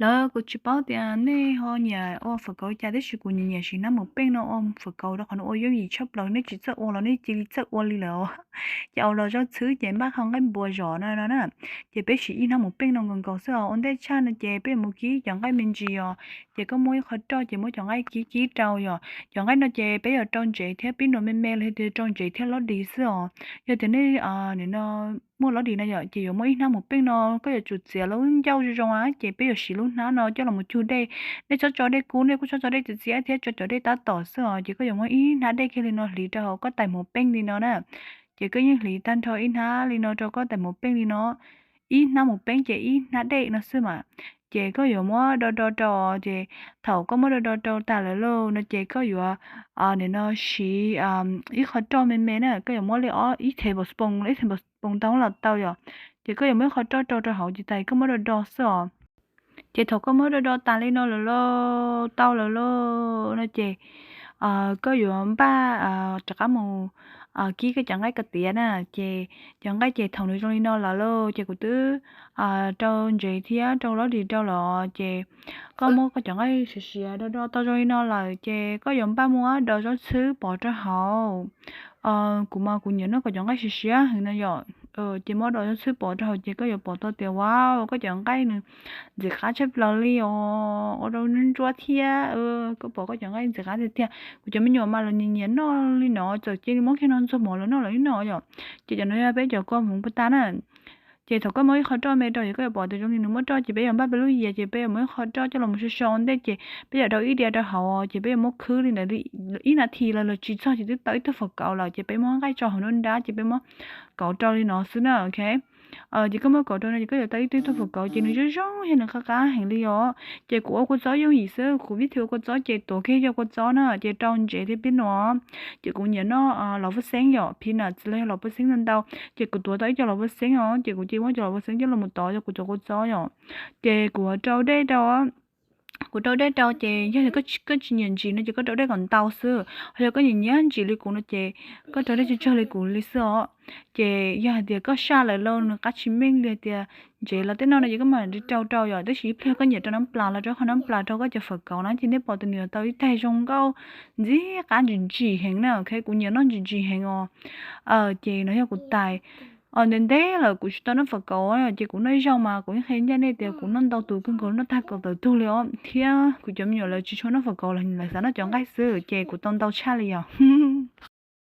Tawv, kuv tsis paub tias nej ho nyiam ua fawm kauv cas, tab sis kuv nyiam nyiam siv hnab mus peej no ua fawm kauv rau qhov nws ua yooj yim tshaj plaws. Nej tsis txawj ua los nej cia li txawj ua li lawm os. Ces ua los zaub txhwb ces npaj qhov nqaij npua zom no no na. Ces peb siv ib hnab mus peej no nkaus nkaus xwb os. Ua ntej tshaj no ces peb yuav mus kib cov nqaij me ntsis os. Ces koj muab ib qho roj ces muab cov nqaij kib kib rau yom. Cov nqaij no ces peb yuav rau ntsev thiab pib nrov me me los yog tias rau ntsev thiab lov dis xwb os. Yog tias nej no muaj lov dis no yom, ces yuav muab ib hnab mus peej no, koj yuav tsum txiav lub ncauj zoo zoo a, ces peb yuav siv lub hnab no coj los mus cug dej. Nej txhob tso dej kub, nej kuj txhob tso dej txias txias thiab, tso cov dej tab tom xwb os. Ces koj yuav muab ib hnab dej kiag li no hliv rau hauv koj tais mus peej li no na. Ces koj yeej hliv tag nrho ib hnab li no rau koj tais mus peej li no. Ib hnab mus peej ces ib hnab dej no xwb mas. Ces koj yuav muab do do rau, ces thaum koj muab do do rau tas lawm lauj no ces koj yuav nim no siv ib qho roj me me na, koj yuav muab li ob ib tablespoon, ib tablespoon ntau los tau yom. Ces koj yuav muab ib qho roj rau rau hauv ces tais koj muab do do xwb os. Ces thaum koj muab do do tas li no lawm lauj, tau lawm lauj no ces koj yuav npaj rov qab mus kib koj cov nqaij ko tiav na. Ces cov nqaij ces thaum nws zoo li no lawm lauj ces kuv twb rau ntsev thiab rau lov dis rau lawm ces koj muab koj cov nqaij siav siav do do tau zoo li no lawm ces koj yuav npaj muab do zaub txhwb pov rau hauv. Kuv mas kuv nyiam noj kom cov nqaij siav siav heev no yom. Ces muab do zaub txhwb pov rau hauv ces koj yuav pom tau tias, wow, koj cov nqaij nws ntxim qab tshaj plaws li os, ua rau ntsuab thiab. Koj pom koj cov nqaij ntxim qab tiag tiag. Kuv cov me nyuam mas los nyiam nyiam noj li no, txawm cia li muab kiag no ntxuag mov los noj los yeej noj yom. Ces cov no yog peb cov kua hmoov puas tas na. Ces thaum koj muab ib qho roj me rau ces koj yuav pom tias zoo li nws muaj roj ces peb yuav npaj peb lub yias ces peb yuav muab ib qho roj coj los mus sau sau ua ntej ces peb yuav rau ib diav rau hauv ces peb yuav muab khwb li ntawd ib nas this los tsis txog ces twb tau ib tug fawm kauv lawm ces peb muab nqaij tso hauv nruab nrab ces peb muab kauv rau li no xwb na, ok. Ces koj muab kauv rau no ces koj yuav tau ib tug tug fawm kauv ces nws zoo zoo thiab nws qab qab heev li os. Ces kuv ua kua txob yooj yim xwb, kuv vib thi ua kua txob ces tuav kiag cov kua txob na ces rau ntsev thiab pib no. Ces kuv nyiam noj los pub xeeb yom, peanuts los yog los pub xeeb ntau ntau. Ces kuv tuav tau ib co los pub xeeb os, ces kuv cia li muab cov los pub xeeb coj los tov rau kuv cov kua txob yom. Ces kuv rau dej rau, kuv rau dej rau ces yog koj tsis nyiam ntsim no ces koj rau dej kom ntau xwb, ho yog koj nyiam nyiam ntsim li kuv no ces koj rau dej tsawg tsawg li kuv li xwb os. Ces yog hais tias koj saj lawm lauj, nws qab tsis meej li tias ntsev los tej no no ces koj mam li rau rau yom, tab sis ib pliag koj nyiam rau nab plas los rau qhov nab plas rau koj cov fawm kauv na ces nej pom tias nws yuav tau ib tais zoo nkauj ntxim qab ntsim ntsim heev na, ok. Kuv nyiam noj ntsim ntsim heev os. Ces no yog kuv tais os. Ntev ntev lawm kuv tsis tau noj fawm kauv ces kuv noj ib zaug mas kuv yeej qhia ncaj nej tias kuv noj ntau tus kawg nkaus, noj tag kaum tawm tug li os, thiab kuv cov me nyuam lawv tsis tshua noj fawm kauv, lawv xav noj cov nqaij xwb ces kuv tau ntau tshaj li os.